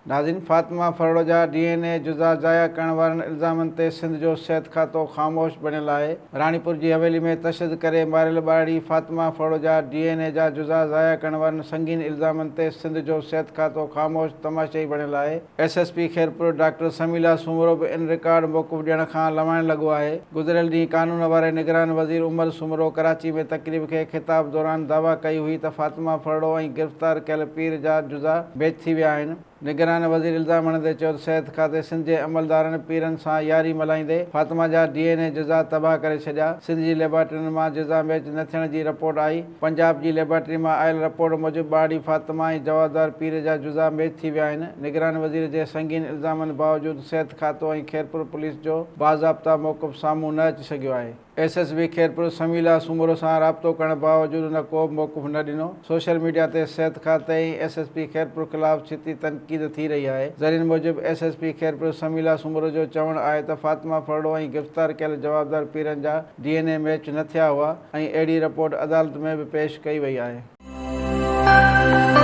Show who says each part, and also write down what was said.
Speaker 1: ناظرين فاطمه ڦرڙو جا D N اي جزا ضايع ڪرڻ وارن الزامن تي سنڌ جو صحت کاتو خاموش بڻيل آهي. راڻيپور جي حويلي ۾ تشدد ڪري ماريل ٻارڙي فاطمه ڦرڙو جا ڊي اين اي جا جزا ضايع ڪرڻ وارن سنگين الزامن تي سنڌ جو صحت کاتو خاموش تماشائي بڻيل آهي. S S P Khairpur doctor Sameela Soomro به ان رڪارڊ موقف ڏيڻ کان لنوائڻ لڳو آهي. گذريل ڏينهن قانون واري نگران وزير عمر سومرو ڪراچي ۾ تقريب کي خطاب دوران دعويٰ ڪئي هئي ته فاطمه ڦرڙو ۽ گرفتار ڪيل پير جا جزا ميچ ٿي ويا آهن. نگران وزير الزام هڻندي چيو ته صحت کاتي سنڌ جي عملدارن پيرن سان ياري ملهائيندي فاطمه جا ڊي اين اي جزا تباهه ڪري ڇڏيا، سنڌ جي ليبارٽرين مان جزا ميچ نه ٿيڻ جي رپورٽ آئي، پنجاب جي ليبارٽري مان آيل رپورٽ موجب ٻارڙي فاطمه ۽ جوابدار پير جا جزا ميچ ٿي ويا آهن، نگران وزير جي سنگين الزامن باوجود صحت کاتو ۽ خيرپور پوليس جو باضابطا موقف سامهون نه اچي سگهيو آهي. S S P Khairpur Sameela Soomro سان رابطو ڪرڻ باوجود هن ڪو به موقف نه ڏنو. سوشل ميڊيا تي صحت کاتي ۽ ايس ايس پي خيرپور خلاف ڇتي تنقيد ٿي رهي آهي. ذريعن موجب S S P Khairpur Sameela Soomro جو چوڻ آهي ته فاطمه ڦرڙو ۽ گرفتار ڪيل جوابدار پيرن جا ڊي اين اي ميچ نه ٿيا هئا ۽ اهڙي رپورٽ عدالت ۾ به پيش ڪئي وئي آهي.